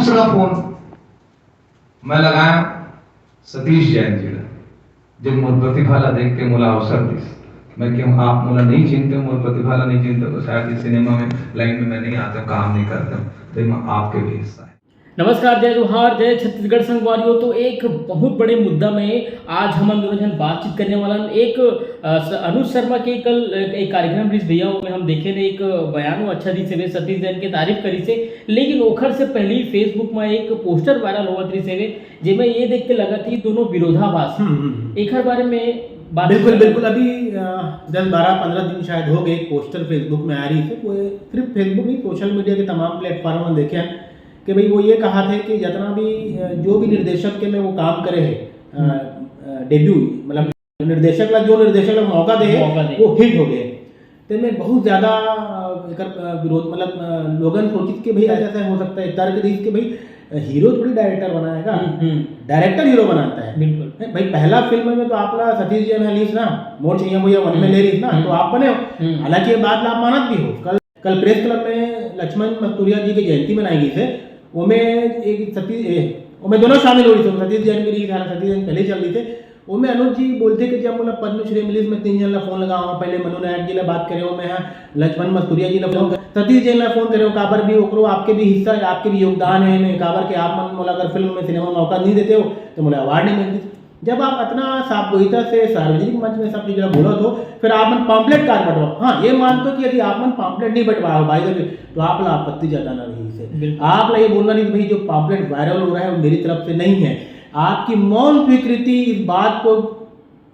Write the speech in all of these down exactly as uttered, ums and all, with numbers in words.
दूसरा फोन मैं लगाया सतीश जैन जी ला, जो मोर प्रतिभा ला देख के मोला अवसर दिस। मैं कहूँ, आप मोला नहीं चिनते हो, मोर प्रतिभा ला नहीं चिनते हो, तो शायद इस सिनेमा में, लाइन में मैं नहीं आता, काम नहीं करता हूँ। तो ये मैं आपके भी हिस्सा है। नमस्कार, जय जोहार, जय छत्तीसगढ़ संगवारी हो। तो एक बहुत बड़े मुद्दा में आज हमन दोनों झन बातचीत करने वाला हन। एक, अ, स-, अनुज शर्मा के कल एक, एक कार्यक्रम रिहिस भैया, ओमे हम देखे ने एक बयान, वो अच्छा रिहिस हे, सतीश जैन के तारीफ करिस हे, लेकिन ओखर से पहले ही Facebook में एक पोस्टर वायरल होवत रिहिस हे, जेमे ये देख के लगत हे दोनों विरोधाभास। हम्म, हम्म, हम्म। एखर बारे में बात बिल्कुल, करना। बिल्कुल। अभी, अ, दस, बारह, पन्द्रह दिन शायद हो गए, एक पोस्टर Facebook में आ रहिस हे, वो सिर्फ Facebook नहीं, सोशल मीडिया के तमाम प्लेटफॉर्म में देखे हैं कि भाई वो ये कहा थे कि जितना भी, अ, जो भी निर्देशक के में वो काम करे है, अ, हम्म। अ, डेब्यू, मतलब निर्देशक ला, जो निर्देशक ला मौका दे, मौका दे। वो हिट हो गए। ते में बहुत ज्यादा, अ, एकर, अ, विरोध, मतलब, अ, लोगन सोचिस के भाई ऐसा हो सकता है, तर्क दिस के भाई, अ, हीरो थोड़ी डायरेक्टर बनाएगा, हम्म, हम्म। डायरेक्टर हीरो बनाता है। बिल्कुल। है भाई, पहला फिल्म में तो आप ला सतीश जैन ह लिस ना, मोर छैया मोइया वन में हम्म। ले रहिस ना, हम्म। तो आप बने हो। हम्म। हालांकि ये बात ला आप मानत भी हो, कल, कल प्रेस क्लब में लक्ष्मण मस्तुरिया जी के जयंती मनाई गई थे, ओमे एक सतीश, ए, ओमे दोनों शामिल हो रही थे, सतीश जैन भी रही, सतीश जैन पहले ही चल रही थे। ओमे अनुज जी बोलते कि जब मोला पद्मश्री मिलिस, मैं तीन जन ला फोन लगाओ, पहले मनु नायक जी ला बात करे, मैं हाँ लक्ष्मण मस्तुरिया जी ला फोन कर, सतीश जैन ला फोन करे, काबर भी ओकरो आपके भी हिस्सा है, आपके भी योगदान है, मैं काबर के आप मन मोला अगर फिल्म में, सिनेमा में मौका नहीं देते हो तो मोला अवार्ड नहीं मिलती। जब आप इतना साफ गोईता से सार्वजनिक मंच में सब चीज ला बोलत हो, फिर आप मन पॉम्पलेट कार बंटवाओ। हाँ, ये मानते हो कि यदि आप मन पॉम्पलेट नहीं बंटवाए हो, भाई, तो आप ला आपत्ति जताना रहिस हे। बिल्कुल। आप ला ये बोलना नहीं कि भाई, जो पॉम्पलेट वायरल हो रहा है, वो मेरी तरफ से नहीं है। आपकी मौन स्वीकृति इस बात को,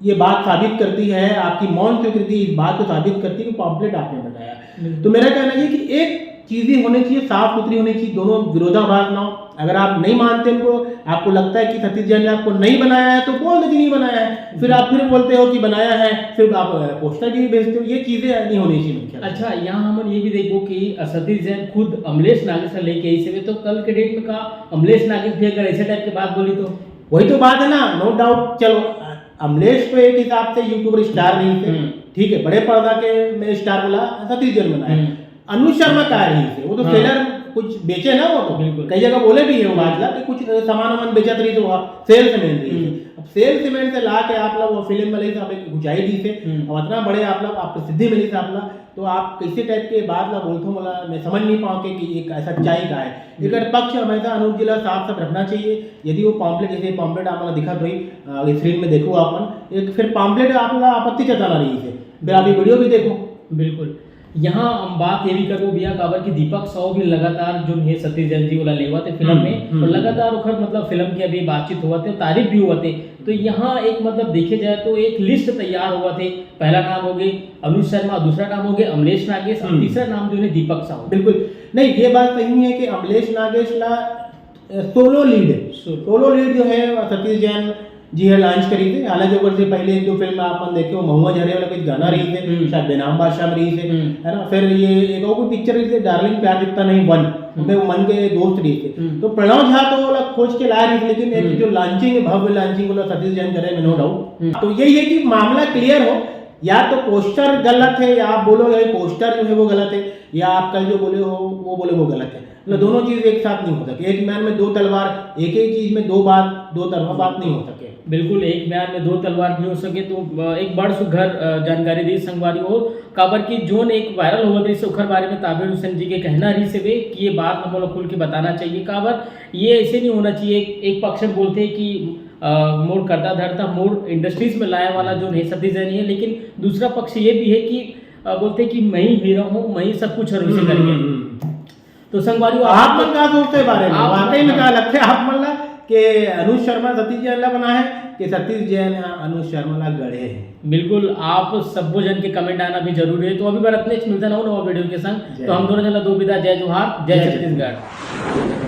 ये बात साबित करती है, आपकी मौन स्वीकृति इस बात को साबित करती है कि पॉम्पलेट आपने बंटाया। बिल्कुल। तो मेरा कहना ये कि एक चीजें होनी चाहिए, साफ सुथरी होनी चाहिए, दोनों विरोधाभास ना हो। अगर आप नहीं मानते उनको, आपको लगता है कि सतीश जैन ने आपको नहीं बनाया है, तो बोल दो कि नहीं बनाया है। फिर आप फिर बोलते हो कि बनाया है, फिर आप, अ, पोस्टर भी भेजते हो। ये चीजें नहीं होनी चाहिए मेरे ख्याल से। अच्छा, यहाँ हमन ये भी देखबो कि, अ, सतीश जैन खुद अमलेश नागेश ला लेके आइस हवे, तो कल के डेट में का अमलेश नागेश भी अगर ऐसे टाइप के बात बोली तो? वही तो बात है ना, नो डाउट। चलो, अ, अमलेश तो एक हिसाब से यूट्यूबर स्टार नहीं थे, हम्म। ठीक है, बड़े पर्दा के में स्टार बोला सतीश जैन बनाया। हम्म। अनुज शर्मा का रहिस हे, वो तो हाँ। सेलर कुछ बेचे ना, वो तो बिल्कुल। कई जगह बोले भी है वो हम्म। बात ला कि कुछ, अ, सामान वामान बेचत रहिस हे, वो सेल्समैन रहिस हे। हम्म। अब सेल्समैन से ला के आप ला वो फिल्म में लाइस, आप एक ऊंचाई दिस हे, हम्म। अब इतना बड़े आप ला, आप प्रसिद्धि मिलिस आप ला, तो आप कैसे टाइप के बात ला बोलथो, मोला मैं समझ नहीं पाऊँ कि, कि एक ऐसा सच्चाई का है। हम्म। एकर पक्ष हमेशा अनुज जी ला साफ साफ रखना चाहिए। यदि वो पॉम्पलेट, जैसे पॉम्पलेट आप मन ला दिखत होही, अ, स्क्रीन में देखो आप मन, एक फिर पॉम्पलेट आप ला आपत्ति जताना रहिस हे, फिर आप ये वीडियो भी देखो। बिल्कुल। यहाँ हम बात ये भी करबो भैया, काबर कि दीपक साहू भी लगातार जो है सतीश जैन जी वाला लेवत हे फिल्म हम्म, में, हम्म, और हम्म। लगातार ओखर मतलब फिल्म के अभी बातचीत होवत हे, तारीफ भी होवत हे। तो यहाँ एक मतलब देखे जाए तो एक लिस्ट तैयार होवत हे, पहला नाम हो गए अनुज शर्मा, दूसरा नाम हो गए अमलेश नागेश, और हम्म। तीसरा नाम जो है दीपक साहू। बिल्कुल। नहीं, ये बात सही है कि अमलेश नागेश ला, अ, solo lead, solo. Solo lead जो है सतीश जैन जी हे लॉन्च करिस हे। हालांकि ओकर से पहले एक दो फिल्म आप मन देखे हो, महुआ झरे वाला कुछ गाना रहिस हे, हम्म। शायद बेनाम बादशाह में रहिस हे, हम्म। है ना? फिर ये एक और कोई पिक्चर रहिस हे, डार्लिंग प्यार जितना नहीं वन, हम्म। ओमे वो मन के दोस्त रहिस हे। हम्म। तो प्रणव झा तो वाला खोज के लाए रहिस हे, लेकिन एक हम्म। जो लॉन्चिंग है, भव्य लॉन्चिंग वाला सतीश जैन करे में, नो डाउट। हम्म। तो यही है कि मामला क्लियर हो, या तो पोस्टर गलत है, या आप बोलो ये पोस्टर जो है वो गलत है, या आप कल जो बोले हो, वो बोले वो गलत है। मतलब दोनों चीज एक साथ नहीं हो सके। एक म्यान में दो तलवार, एक ही चीज में दो बात, दो तरफा बात नहीं हो सके। बिल्कुल, एक म्यान में दो तलवार नहीं हो सके। तो, अ, एक बड़ सुघर, अ, जानकारी दी संगवारी हो, काबर कि जोन एक वायरल होवत रहिस हे, ओखर बारे में ताबिर हुसैन जी के कहना रहिस हवे कि ये बात हमन ला खुल के बताना चाहिए। काबर ये ऐसे नहीं होना चाहिए। एक, एक पक्ष में बोलते हैं कि, अ, मोर कर्ता धर्ता, मोर इंडस्ट्रीज में लाए वाला जो है सतीश जैन ही है, लेकिन दूसरा पक्ष ये भी है कि, अ, बोलते हैं कि मैं ही हीरो हूँ, मैं ही सब कुछ हूँ, इसे हम्म, करके। हम्म, हम्म। तो संगवारी हो, आप मन का सोचते बारे में? आप वाकई में का लगथे आप मन ला कि अनुज शर्मा सतीश जैन ला बनाए हे कि सतीश जैन हा अनुज शर्मा ला गढ़े हे? बिल्कुल, आप सबो जन के कमेंट आना भी जरूरी है। तो अभी बर अतने, मिलथन नवा वीडियो के संग। जय तो हम हिंद। दोनों जन ला दो बिदा, जय जोहार, जय जय छत्तीसगढ़।